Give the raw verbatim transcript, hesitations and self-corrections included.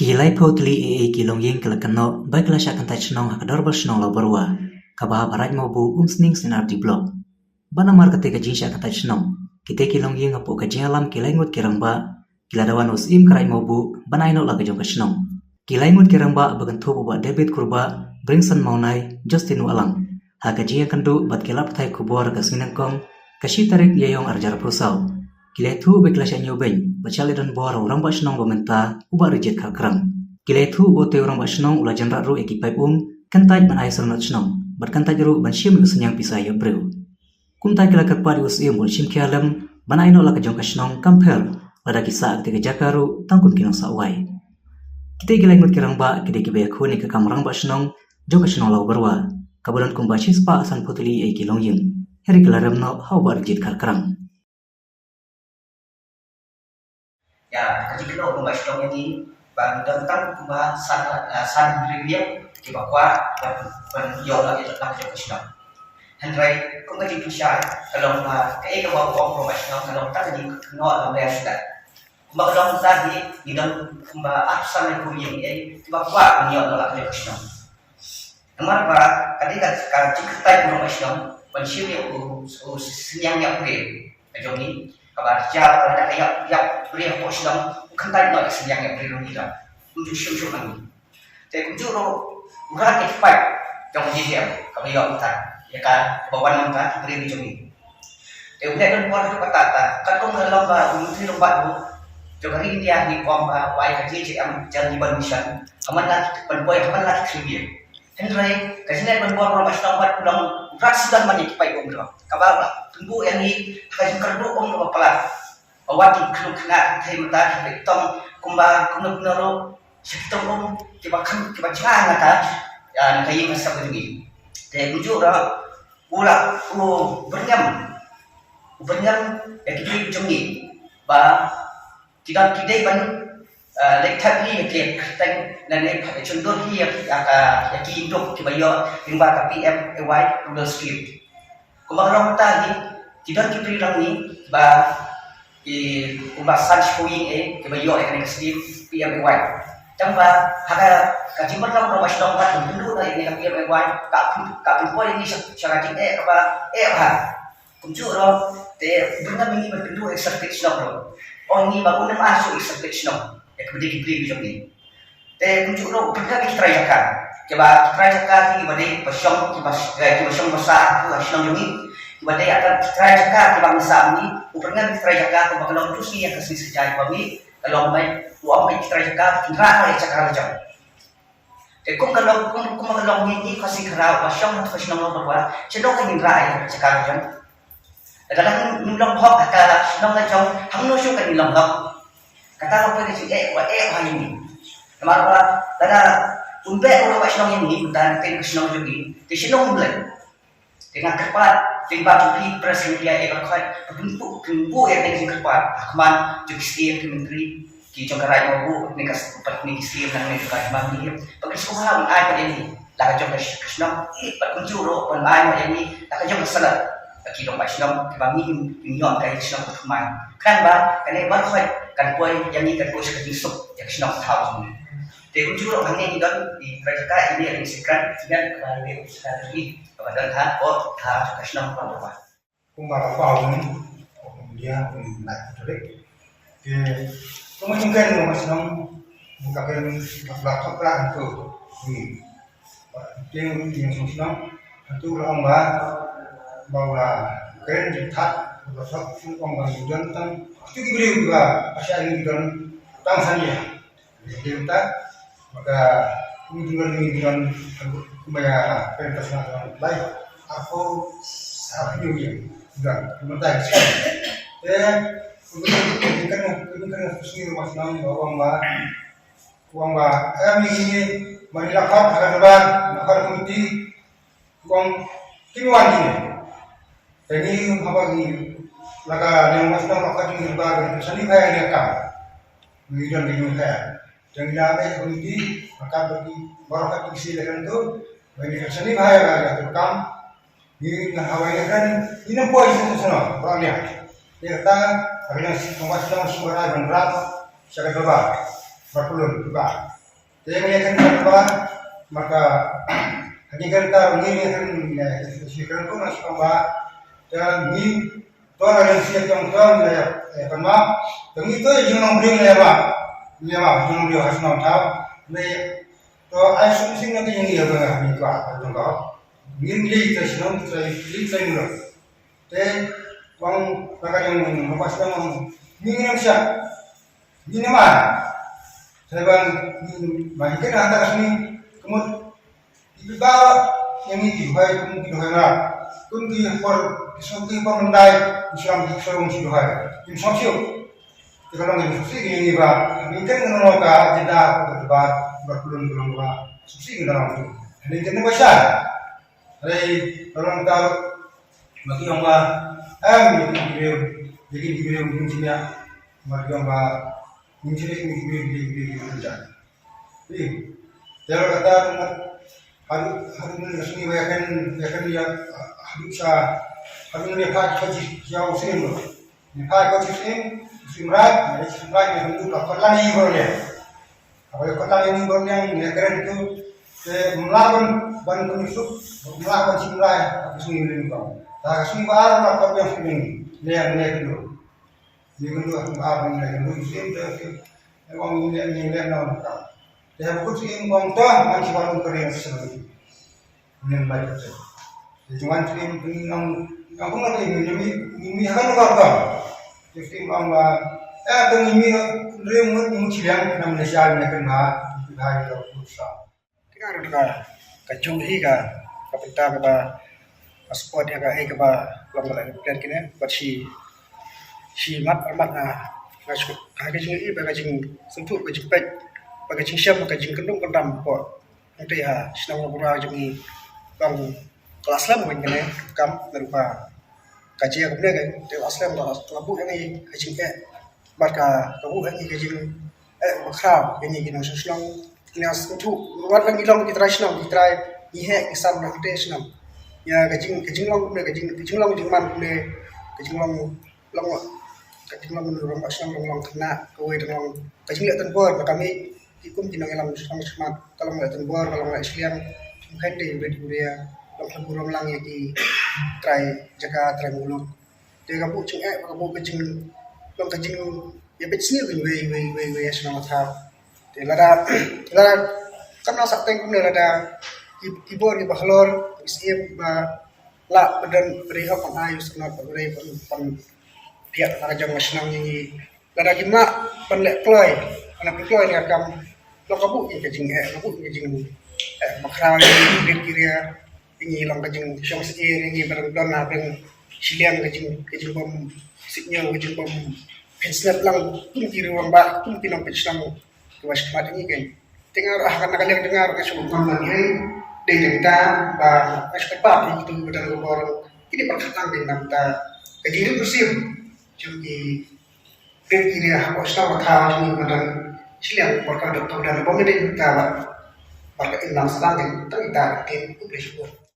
Ki laiphew tylli A A ki longïing ki la kynnoh ba ki la shah kyntait shnong ha ka dorbar shnong Lawbyrwa, kaba ha Baraid Mawbuh, Umsning C&RD Block. Bad namar kata ka jingshah kyntait shnong, kita ki longïing hapoh ka jingïalam ki laingut ki rangbah ki la dawa na u Syiem ka Raid Mawbuh ban ai noh la ka jong ka shnong. Ki laingut ki rangbah ba kynthup u Bah David Kurbah, Bringson Mawnai, Justin Wahlang, ha ka jingïakynduh bad ki lad pathai khubor ha ka sngi nyngkong, ka shi tarik Ïaïong arhajar arphew saw, ki la ïathuh ba ki la shah ñiewbeiñ bad shah leit donbor ha u Rangbah Shnong ba mynta, u Bah Rijit Kharkrang. Ki la ïathuh ba utei u Rangbah Shnong u la jynrat ruh ïa ki paip um, kyntait ban ai syrnod shnong bad kyntait ruh ban shim ïa u synñiang pisa ïa briew. Kumta ki la kyrpad ïa u Syiem ban shim khia lem ban ai noh la ka jong ka shnong, kam pher lada ki sah ha katei ka jaka ruh tang kum ki nongsahwai. Kitei ki laingut ki rangbah ki dei kiba ïakhun ïa ka kam rangbah shnong jong ka shnong Lawbyrwa, kaba don kumba shispah sanphew tylli A A ki longïing, hynrei ki la rem noh ha u Bah Rijit Kharkrang. Ïa ka jingkynnoh u Rangbah Shnong ïa ngi ba ngi don tang kumba san, ah, san hynriew ïing kiba kwah ban, ban ïoh la ïa la ka jong ka shnong. Hynrei kum ka jingpynshai ka long ba kaei kaba ong u Rangbah Shnong ka long tang ka jingkynnoh kaba ïa sdang. Kumba ka long mynta hi ngi don kumba arphew san hynriew ïing, eh, kiba kwah ban ïoh la ka jong ka shnong. Namar ba ka dei ka, ka jingkyntait u Rangbah Shnong ban shim ïa u, u synñiang ïap briew ka jong ngi, kaba ïa lada ka ïap, ïap briew hapoh shnong, u kyntait noh ïa ka synñiang ïap briew jong ngi, um ju shim shuh na ngi. Te kumjuh ruh u rat ïa ki paip jong ka J J M kaba ïoh mynta, ïa ka, kaba wan mynta ki briew jong ngi. Te u leh donbor haduh katta katta, katkum ka long ba u Myntri Rangbah ruh jong ka ri India u ong ba wai ka J J M Jal Jeevan Mission, ha man la ki, ban poi ha man la ki three year. Hynrei ka jingleh donbor u Rangbah Shnong bad u long u rat sdang man ïa ki paip um ruh, kaba la pynbuh ïa ngi ha ka jingkyrduh um kaba palat. Ba wat ki khynnah khynnah ki thei mynta ki peit tong kumba kumno kumno ruh, sha ki tong um kiba kham, kiba jngai na ka, ïa, na ka ïing ka sem ka jong ngi. Te kumjuh ruh u la, u byrngem, u byrngem ïa ki briew jong ngi ba ki don, ki dei ban, eh, leit thep hi ïa ki kyrteng lane pat shon dur hi ïa, ïa ka, ïa ki ïingduk kiba ïoh lyngba ka P M A Y Rural Scheme. Kumba ka long mynta hi, ki don ki briew lang ngi ba ki kumba san shiphew ïing, eh, kiba ïoh ïa kane ka scheme P M A Y. Tang ba ha ka, ka jingmut ka long ba shnong ba ka pynduh ïa kane ka P M A Y, ka pyn, ka pynpoi ïa ngi sha, sha ka jingeh kaba eh bha. Kumjuh ruh te u byrngem ïa ngi ban pynduh ïa ka certificate shnong ruh. Ong ïa ngi ba un ym ai shuh ïa ka certificate shnong ïa kiba dei ki briew jong ngi. Te kumjuh ruh u pyndonkam ïa ki trai jaka. Kiba ki trai jaka ki, kiba dei ba shong, kiba, eh, kiba shong ba sah ha shnong jong ngi, kiba dei ïa ki trai jaka kiba ngi sah ngi, u pyndonkam ïa ki trai jaka kiba ka long tu sngi ïa ka sngi sa jai ba ngi ka long mai, u ong mai ki trai jaka kin rah ïa ka jaka la jong. Te kum ka long, kum, kum ka long ngi, ngi Khasi Khara ba shong ha ka shnong Lawbyrwa, shnong ka ngin rah ïa ka jaka la jong. Lada ngim long hok ha ka shnong la jong, hangno shuh kan long hok? Kata ka poi ka jingeh, wa eh ha ngi. Namar ba lada un beh u rangbah shnong ïa ngi, mynta ka shnong jong ngi, te shnong Blei. Te nga kyrpad, te nga ba phi press media eh ba khot, pynbuh, pynbuh ïa ka jingkyrpad ha khmat jong ki syiem, ki myntri, ki jong ka Raid Mawbuh, ne ka, pat ne ki syiem nangne jong ka Hima Mylliem. Ba kin sngewbha ban ai pat ïa ngi la ka jong ka shnong, bad kumjuh ruh ban ai pat ïa ngi la ka jong ka sanad. Ba ki rangbah shnong kiba ngi, ngi ïoh ka shnong ka thymmai. Khnang ba kane baroh kan poi ïa ngi, kan poi sha ka jingsuk ïa ka shnong ka thaw jong ngi. Te kumjuh ruh hangne ngi don i trai jaka, ine i Sekren, ine i trai jaka jong ngi kaba don ha, oh, ha ka shnong Lawbyrwa. Kumba la paw ngi, ko kum dia, kum na turik. Ke, kum kum ken mo shnong, buka ken, ba, ba, ba, ba, tu, ni. Ba, ken, ni shnong shnong, tu la ong ba, ba, ba, ken, di that, ba, ba, tu, ong ba, ni don tang, tu ki briew ba, asha ni don tang san dia. Jadi kita, maka, ini juga ini dengan, kumaya, pentas nang lain. Aku, aku juga, juga, mentah. Eh, ini kan, ini kan, ini kan, uang ba, uang ba, eh, ini, ini, mari lapor, ada debat, lapor komiti, uang, ini uang ini. Jadi, apa ini, laka, yang masih nampak ini, debat, sani kaya dia kan. Ngi don ngi ngi kaya. Jong ila be ko ngi, maka bagi baroh ka tu si le kan tu. Bagi ka sani bahaya ka tu kam. Ngi na hawai le kan, ngi na poi sini sana, baroh dia. Dia kata, ada yang si kongkas yang si barai ban rat, siapa tu ba. Berpulun tu ba. Te ngi kren ba, marka, ngi kren ta, ngi kren, ngi kren ko na sukam ba, te ngi, to na ren sia tong tong, ya, ya, kan ma, te ngi to yung nong bring ya ba, ya ba, yung nong bring has nong tau, ne, to ai sum sing na te ngi ya ba, ngi to, tong ko, ngi li ta sinong, li ta, li ta yung. Te, wang, baka yung, baka sinong, ngi ngi sha. Ngi ne ma. Te ban ngi ma ngi kena ta sini kemut. Ipi ba yang ngi ki duhai kum ki duhai ma. Kum ki por ki song ki por mendai. Islam ki song si duhai. Im song siu. Te kalau ngi suksi ngi ngi ba. Ngi kena ngi ka jeda ko ba ba kulun kulun ba. Suksi ngi dalam tu. Ngi kena ba sha. Hai kalau ngi ta Maki ong ba, em, maki video, jadi video mungkin sini ya. Maki ong ba, mungkin sini mungkin video, video, video, video, video. Jadi, kalau kata, hadu, hadu ni rasmi, ya kan, ya kan dia, hadu sa, hadu ni pa, pa, ya, usin lo. Ni pa, pa, usin, usin rai, usin rai, yang itu, apa lagi, bro, ya. Haba ïa kata ïa ngi ba ïa ngi kren tu, te mlah ban ban pynïasuk, mlah ban shim lai, ka sngi ring kong. Ta ka sngi ba ar na ka biang sngi ring, ne ne kyndu. Ne kyndu ba ar ne kyndu sim te sim. Ne kong ne ne ne na ka. Te haba kut sim kong ta, man shi ba rum kren sngi. Nen bai kute. Te jingwan te nim nim nang nang kum nang nim nim nim nim hakan nang kar kar. Te sim ang ba eh te nim nim rim ngut nim chiliang nam ne shal ne kan ba. Te hai to kusa. Te ka ruh ka ka jong hi ka ka pynta ka ba ka sport ïa ka ei ka ba long ka la plan kine ba shi shi mat armat na ka shu ka ka jing i ba ka jing senthu ka jing pek ba ka jing shem ka jing kendung kendam ko. Ngi te ha shnong Labura jong ngi long ka la slem weng kane kam na rupa ka jia kumne ka te la slem ka la buh ïa ngi ka jingeh bad ka ka buh ïa ngi ka jingeh ba khraw ïa ngi ki nongshong shnong. Ngi sngewthuh wat la ngi long ki trai shnong ki trai ngi heh ngi sam na ki te shnong ïa ka jing ka jinglong kumne ka jing ka jinglong jingman kumne ka jinglong long ka jinglong kumne long ba shnong long long khynnah kawei dang long ka jingleh tang bor ba ka mih ki kum ki nongïalam shnong shakhmat ka long leh tang bor ka long leh shiliang. Kum khein te ïa u rit u ria long khlem burom lang ïa ki trai jaka trai muluk. Te ka buh jingeh ka buh ka jing long ka jing ïa bit sniew ka wei wei wei wei shnong thaw. Te lada lada kam na sa teng kumne lada ki ki bor ki ba halor ki siem ba la padan ri hok pan ai u sanat pa ri pan pan piak ta jong shnong ïa ngi. Lada ki mah ban leh kloi ban leh kloi ne kam long ka buh ïa ka jingeh ka buh ïa ka jing eh makhraw ïa ngi ki ria ïa ngi long ka jingshong sih ïa ngi ban don na ban shiliang ka jing ka jingbym sih ñiew ka jingbym phin snep lang kum ki riewrangbah kum ki nongpynshong ki ba shmat ïa ngi kein. Te nga ruh ha kane ka liang te nga ruh nga shu ban nang ïa dei dei ta ba nga shu ban pap ïa kitu ki ba don ka bor kine ba khatang dei nang ta ka jingrim rusim jong ki Pek kine ha ko shnong ka jong ngi madan shiliang por ka dok ka madan bom dei ka ba ba ka in lang sdang dei ta ita tin ku ple shibun.